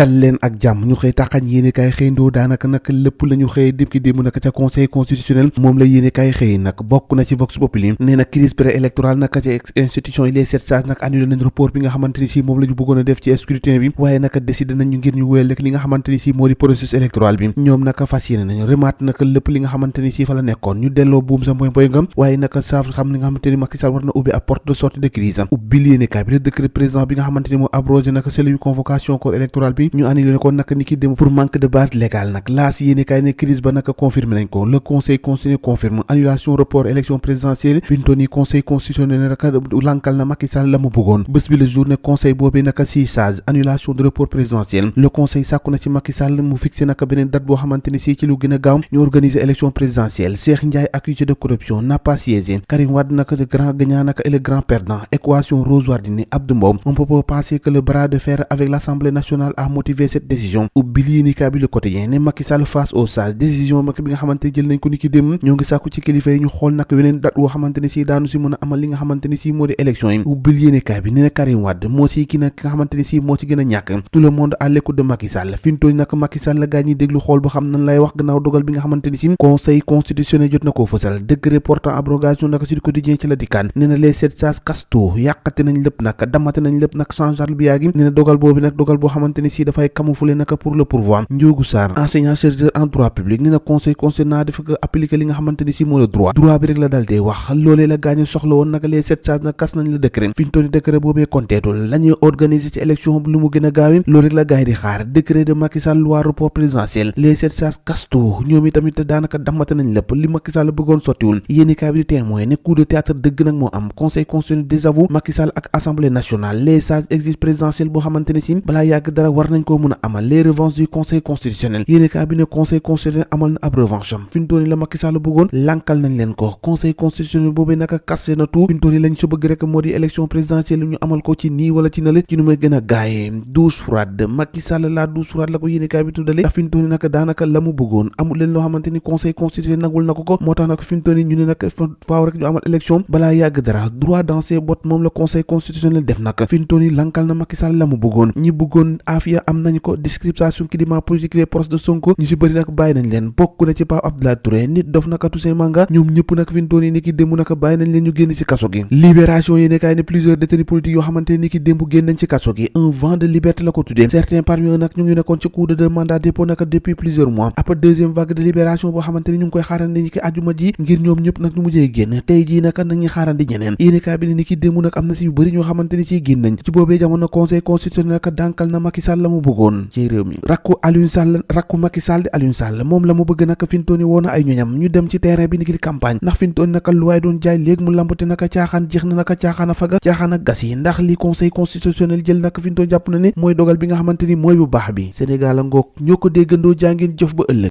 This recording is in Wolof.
dal leen ak jàmm ñu xëy taxañ yéene kaay xëyndoo daanaka nag lépp la ñu xëy dib ki démb nag ca conseil constitutionnel moom la yéene kaay xëy nag bokk na ci vox populi nee na crise préélectorale nag ca institution yi les 7 sages nag annulé nañ report bi nga xamante ni si moom la ñu bëggoon a def ci scrutin bi waaye nag décidé nañu ngir ñu wéyal rek li nga xamante ni si moo di processus électoral bi ñoom nag fas yéene nañu remaat nag lépp li nga xamante ni si fa la nekkoon ñu delloo buum sa mboy ngam waaye nag saaf xam li nga xamante ni Macky Sall war na ubbi à porte de sortie de crise ubbi yéene kaay bi le décret président bi nga xamante ni moo abrogé nag cellule convocation corps électoral bi ñu annulé ko nag ni ki dem pour manque de base légale nag laas yéene kaay ne crise ba nag confirmé nañ ko le conseil constitutionnel confirme annulation report élection présidentielle bintoni conseil constitutionnel nag lankal na Macky Sall la mu bëggoon bés bi le journée conseil boobu nag 6 sages annulation de report présidentiel le conseil sàkku na ci Macky Sall mu fixé nag beneen date boo xamante ni si ci lu gën a gaaw ñu organiser élection présidentielle Cheikh Ndiaye accusé de corruption n'a pas siégé Karim Wade nag le grand gagnant nag et le grand perdant équation Rose Wardini Abdou Mbow on peut penser que le bras de fer avec l'Assemblée nationale a motivé cette décision ubbi yéenekaay bi le quotidien ne Macky Sall face aux sages décision bi nga xamante jël nañ ko ni ki dem ñoo ngi sàkku ci kilifa yi ñu xool nag weneen date woo xamante ni si daanu si mën a amal li nga xamante ni si moo di élection yi ubbi yéenekaay bi ne na Karim Wade moo si ki nag nga xamante ni si moo ci gën a ñàkk tout le monde à l'écoute de Macky Sall fi mu toll nag Macky Sall la gaa ñi déglu xool ba xam nan lay wax gannaaw dogal bi nga xamante ni si conseil constitutionnel jot na koo fësal décret portant abrogation nag si quotidien ci la dikkaan nee na les 7 sages casto yàqate nañ lépp nag damate nañ lépp nag changeal bi yaa gi nee na dogal boobu nag dogal boo xamante ni si dafay camoufler nag pour le pourvoi Ndiogou Sarr enseignant chercheur en droit public nee na conseil constitutionnel dafa ko appliquer li nga xamante ni si moo la droit bi rek la dal dee wax loolee la gaañu soxla woon nag les 7 sages nag kas nañ la décret fi ñu toll décret boobee konteetul la ñuy organiser ci élection lu mu gën a gaawee loolu rek la gaay di xaar décret de Macky Sall loi report présidentiel les 7 sages casto ñoom itamit daanaka damate nañ lépp li Macky Sall bëggoon sottiwul yéenekaay bi di témoin ne coup de théâtre dëgg nag moo am conseil constitutionnel désavoue Macky Sall ak assemblée nationale les sages exige présidentiel boo xamante ne si balaa yàgg dara war nañ koo mën a amal les revanches du conseil constitutionnel yéenekaay bi ne conseil constitutionnel amal na ab revanche am fi mu toll nii la Macky Sall bëggoon lankal nañ leen ko conseil constitutionnel boobee naka cassé na tout fi mu toll nii lañ su bëgg rek moo di élection présidentielle ñu amal ko ci nii wala ci nale ci nu may gën a gaayee douche froide Macky Sall la douche froide la ko yéenekaay bi tuddale fi mu toll nii nag daanaka la mu bëggoon amul leen loo xamante ni conseil constitutionnel nagul na ko moo tax nag fi mu toll nii ñu ne nag faaw rek ñu amal élection balaa yàgg dara droit dans ses bottes moom la conseil constitutionnel def nag fi mu toll nii lankal na Macky Sall la mu bëggoon ñi bëggoon afia am nañ ko discrimination climat politique les proches de Sonko ñu si bëri nag bàyyi nañ leen bokk na ci Pape Abdoulaye Touré nit dof naka Toussaint Manga ñoom ñëpp nag fi mu toll nii ni ki démb nag bàyyi nañ leen ñu génn ci kaso gi libération yi nekkaay ne plusieurs détenus politiques yoo xamante ni ki démb génn nañ ci kaso gi un vent de liberté la ko tuddee certains parmi eux nag ñu ngi nekkoon ci coup de mandat dépôt nag depuis plusieurs mois après deuxième vague de libération boo xamante ni ñu ngi koy xaarandi ñi ki àjjuma ji ngir ñoom ñëpp nag ñu mujjee génn tey jii nag nañuy xaarandi ñeneen yéenekaay bi ne ni ki démb nag am na si yu bëri ñoo xamante ni ci génn nañ ci boobee jamono conseil constitutionnel nag dànkal na Macky Sall la mu bëggoon ci réew mi rakku Macky Sall di Aliou Sall moom la mu bëgg nag fintooni woon na ay ñoñam ñu dem ci terrain bi ni ki campagne ndax fintooni nag lu waay doon jaay léegi mu lambate nag caaxaan jeex na nag caaxaan a faga caaxaan ak gas yi ndax li conseil constitutionnel jël nag fintooni jàpp na ne mooy dogal bi nga xamante ni mooy bu baax bi Sénégal a ngoog ñoo ko déggandoo jàngeen jëf ba ëllëg